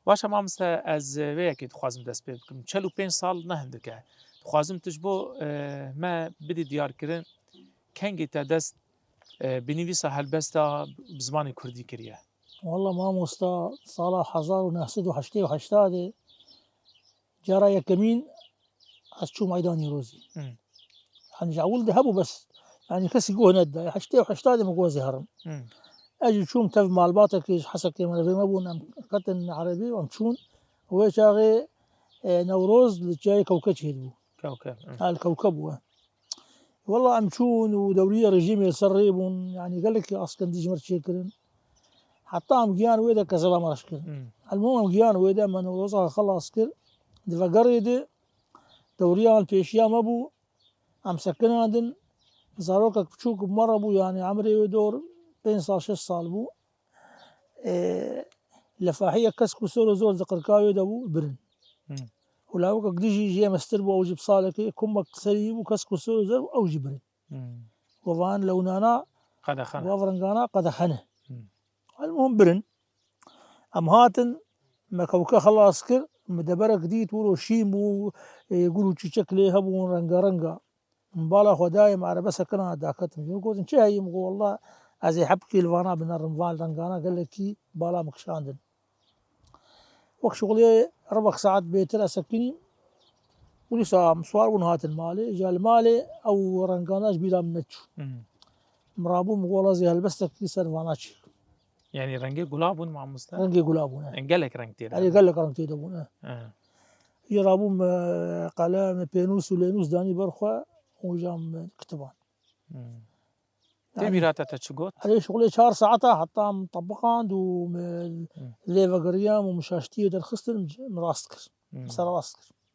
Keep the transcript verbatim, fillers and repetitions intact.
Baş e mamoste, ez vê yekê dixwazim dest pê bikim. Çel û pênc sal ne hindik e. Dixwazim tu ji bo, e, me bidî diyarkirin, kengî te dest, e, bi nivîsa helbesta bi zimanê kurdî kiriye? Walla mamosta, sala hezar û neh sed û heştê û heştadê cara yekemîn ez çûm Eyda Nîrozî. Hmm. Yanî ji ewil de hebû bes. Yanî kesî guh nedida. Heştê û heştadê min got ez ê herim. Hmm. Ez jî çûm tev malbatekê ji Hesekê min re vê me bûn, em ketin erebî û em çûn. Wê çaxê, e, Newroz li çiyayê Kewke çêdibû. Kewke, hmm. Ha, li Kewke bû, e. Walla em çûn û dewriya rejîmê li ser rê bûn. Yanî gelekî askendî ji me re çêkirin. Heta em giyan wê de kezeba me reş kirin. Hmm. Elmûm em giyan wê de me Newroza xelas kir. Di vegerê de dewriya li pêşiya me bû. Em sekinandin. Zarokek biçûk bi me re bû, yanî emrê wê dor pênc sal, şeş sal bû. Ê, lefahiyek kesk û ser û zor di qirka wê de bû, birin. Hmm. Û lawikek dijî jê mestir bû, ew jî bi salekê kumek serî bû, kesk û ser û zor, ew jî birin. Hmm. Govan lewnana, qedexe ne. Govan rengana qedexe ne. Hmm. Elmuhim birin. Em hatin, me Kewke xelas kir, me deberek dît, wilo şîn bû, ê, gul û çîçek lê hebûn, rengarenga. Min bala xwe dayê, me erebe sekina daketim. Min gotin, çi heyî? Min got, walla ez ê hebkê li vana binerim, van rengana gelekî bala min kişandin. Wek şixulê ribek saet bêtir ez sekinîm. Û dîsa min siwar bûn hatin malê. Îca li malê ew rengana ji bîra min neçû. Hmm. Min rabû, min got, walla ez ê helbestekî ser vana çêkim. Yanî rengê gula bûn mamoste? Rengê gula bûn, e. Gelek reng tê de. Erê, gelek reng tê de bûn, e. He. Jî rabûm, e, qelem, pênûs û lênûs danî ber xwe û jam, e, kitiban. Hmm. Tê bîra te, te çi got? Erê, şixulê çar saeta heta min tebiqand û min lê vegeriyam û min şaştiyê derxistin, min rast kir. Hmm. Min sererast kir.